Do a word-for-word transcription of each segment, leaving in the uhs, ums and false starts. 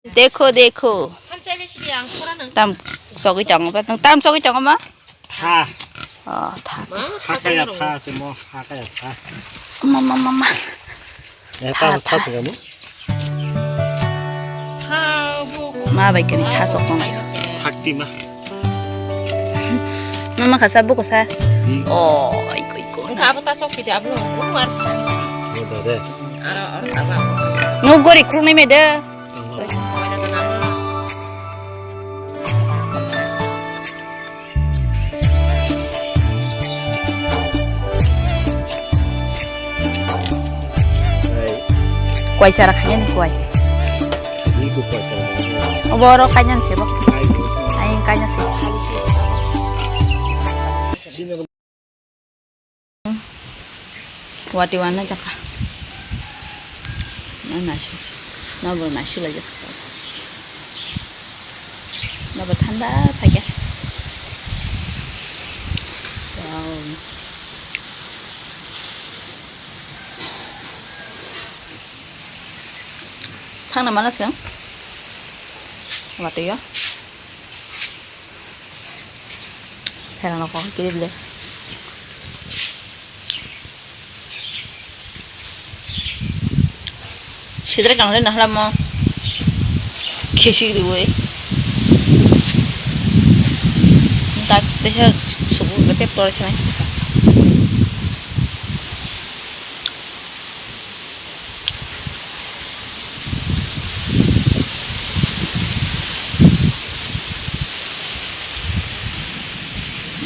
Dekho, dekho. Tam chogwi tongo ba? Nwng tam chogwi tongo ma? Tha. Oh, tha. Tha kaya tha se mo, tha kaya tha. Ma, ma, ma, ma. Eh, tha, tha, tha. Tha se mo. Ma bai kani tha sok tong. Thakti ma. Mama khasa buko sa. Hi. Oh, iko, iko. Abo ta sok sidi abo. Aro, aro, abo. No gori khulnai me de. Kwai chara khainani kwai. Obo oro kainani sebo. Ai kaina se. Wati wana jaka. Na nasi. Na bo nasi la jaka. Na bo thanda thake. Wow. Thangna mana se. Wati ya. Pherang rok kiri bile. Sidre kangle nahla mo. Khesi riwe. Tak tesa subu gete tor khana.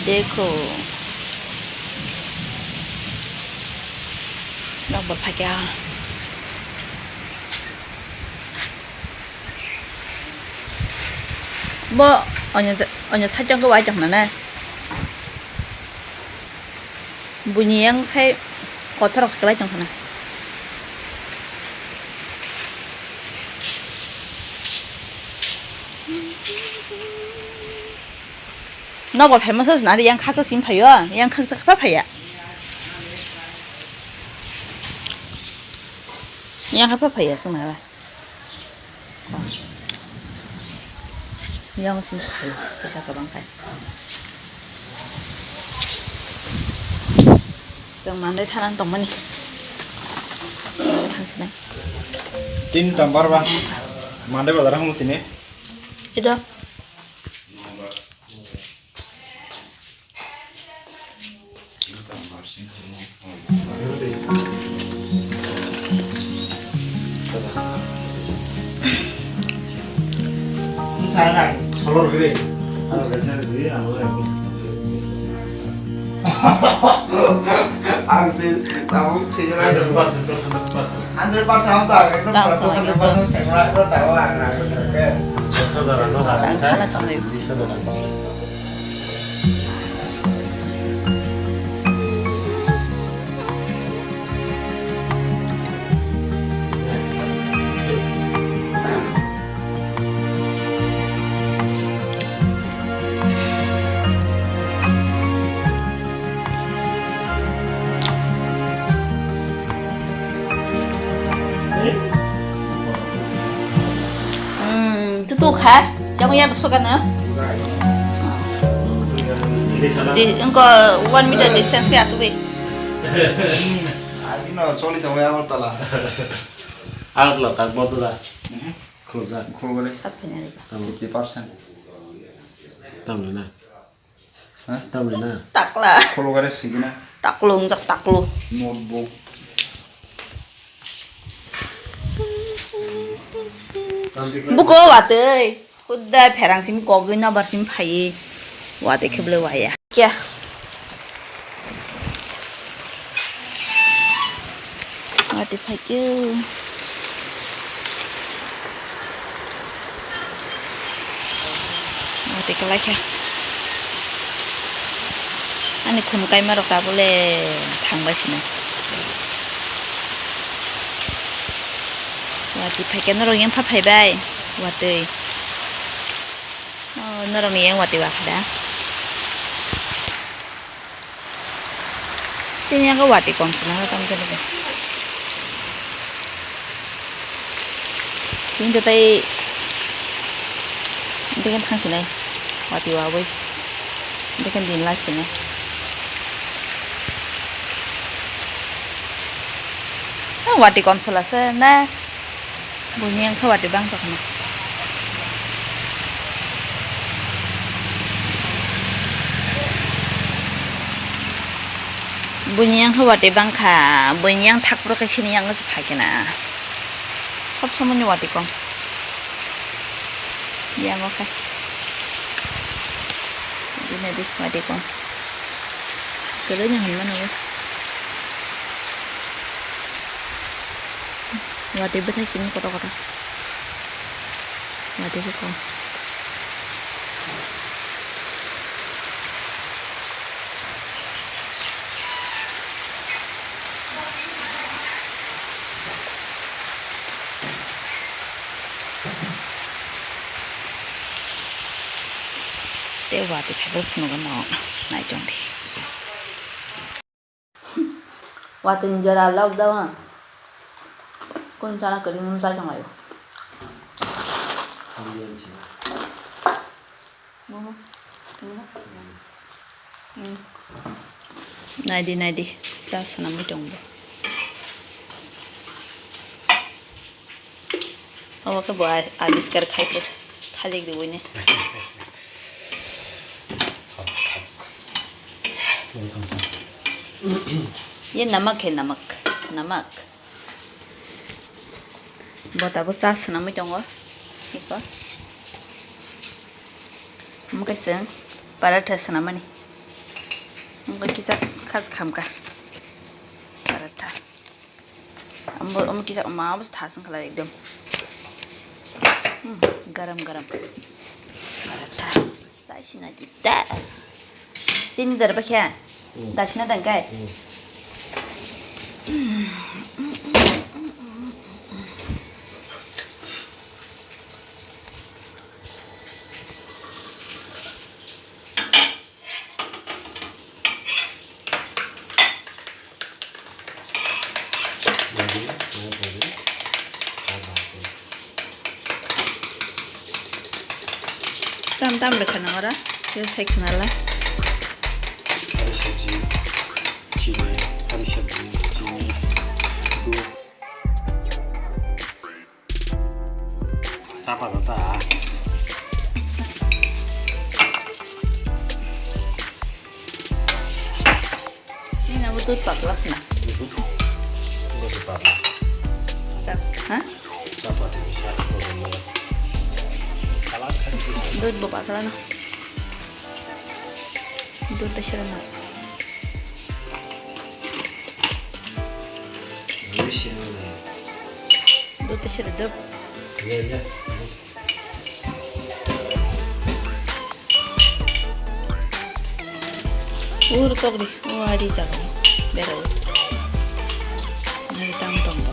Dekho. Nok bor phakya. Bo onyo, onyo side o wai tong nane. Buini yang khai kothorok se kwlai tong khana. Nobo famous nari yang khaksa sim phaio, yang khaksa kha phaiya. Yang kha phaiya sung nara. Yang sini kisa kabang kai. Yang mandai thanan tongmani. Thansinai. Tin tambar ba. Mandai bazar hamu tini. Itu. Ang si tabuk thik rai. Hundred percent, hundred percent. Hundred percent ang tak ekdom. Tang, tang, hundred percent. Ang sana tong. Hmm, tutu kha, jang ya so kana. Di, engko one meter distance ke asuk di. Agino choli chamo ya tala. Alat lo tak bodo da. Khulga. Khulga le. Sab kene re. Fifty percent. Tamle na. Ha? Tamle na. Takla. Khulga le sigina. Taklo, ungjak taklo. Notebook. Buko watwi. Kudai pherang simi kogwi nobar simi phaiwi. Watwi kheble waya. Kya? Watwi phaikhe. Watwi kwlaikha. Ani khum kaima rok tabule thangbai sini. Watwi phaikhe norok yang pha phaibai. Watwi. Oh, norokni yang watwi wakha da. Chini yang watwi kom sina tamo tamo. Tini tei Degen thang sinai, wati wawi. Degen din lai sinai. Ah, wati kom sala se na. Buini yang kha wati bang tokna. Buini yang kha wati bang kha, buini yang thak pro khe sini yang se phai kena. Sob somoni wati kom. Yang oke. Dina di wati kom. Kelo ni hon mana. Wati bethai sini koto koto. Wati bethai. Tei wati phaibo phunukgo no naichong di. Watwi ni jora lockdown. Kung chana kwrwngwi chai tonglaio. Naidi, naidi, cha swnamwi tongbo. Omo khe bo a-, abiskar khai khe thalik riwi ni. Ye namak khe namak, namak. Bo tabuk cha swnamwi tongo. Iko. Omo khe chwng paratha swnamani. Omo khe kisa khas khamkha. Paratha. Omo, omo kisa ma omo thasung khala ekdom. Hmm, garam garam. Paratha. Sai sina kita. Sini dar bakya. Hmm. Dasna dangkai. Hmm. Tam tam rwkha nang ora, tei sai khna la. Hari sabji, chini, hari sabji, chini, dua. Chapa ta. Ini nama tu paklak na. Ini tu. Ini si paklak. Chap, ha? Chapa tu bisa. Salad kan bisa. Dut bapak salah na. Dut ta shira na. Ini sih. Dut ta shira dut. Iya, iya. Ur tok di, o ari jaga ni, bera ur. Nari tang tong ba.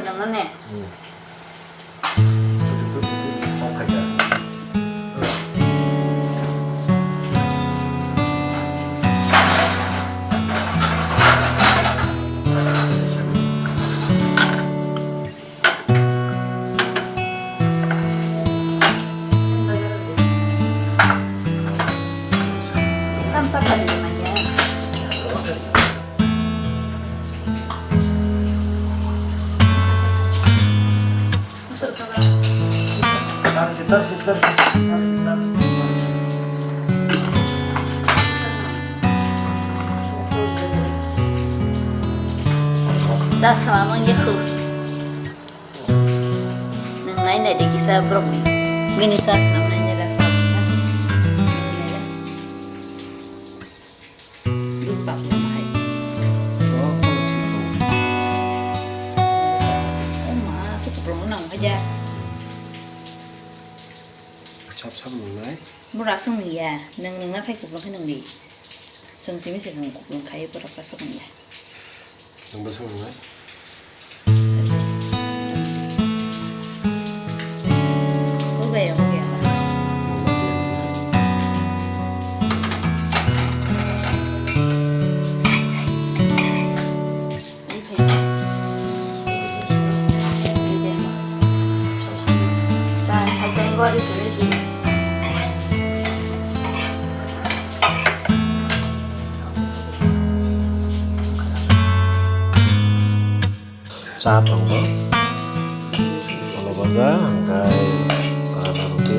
Nangno ne? Tarsi, tarsi, tarsi, tarsi, tarsi. Sa sama mangya khu. Nang nai nai de kisa brok ni. Mini sa sama nai nai da sa kisa. Bak nang hai. Oh ma, se kuprong nang hai ya. Sap sap nang nai. Mura sung ya, nang nang na khai kuprong khai nang di. Sung simi se nang kuprong khai pura ka sung ya. Nang ba sung nang nai. Ho gaya, ho gaya. Cha tongo. Olo baja, hingkai, ah, roti.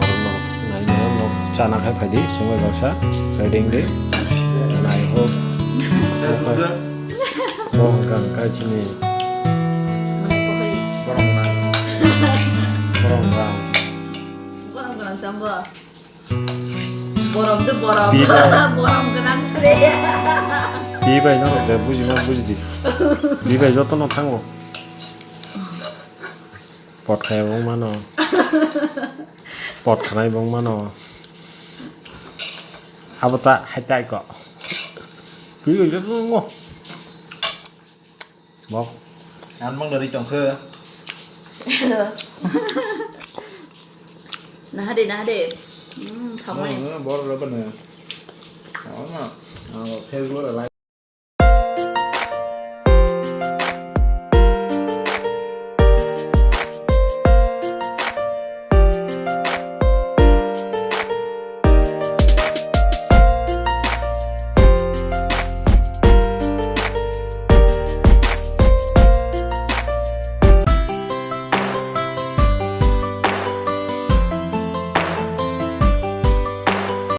Oro no, nai no, no, chana khai phaidi, sungbai baksa, ready wngdi. And I hope, bo hingka, hingka chini. Borok hingka. Borok hingka. Borom de borom. Bi bai. Borom gwnang sre. Bi bai no je buji ma buji di. Bi bai joto no thango. Pot khai bong mano. Pot khanai bong mano. Abo ta hai tai ko. Bi bai joto no. Bok. Ang mang dari tong khe. Naha de, naha de. Hmm, thamai. Hmm, bor lo bana. Oh, na. Oh, Facebook la.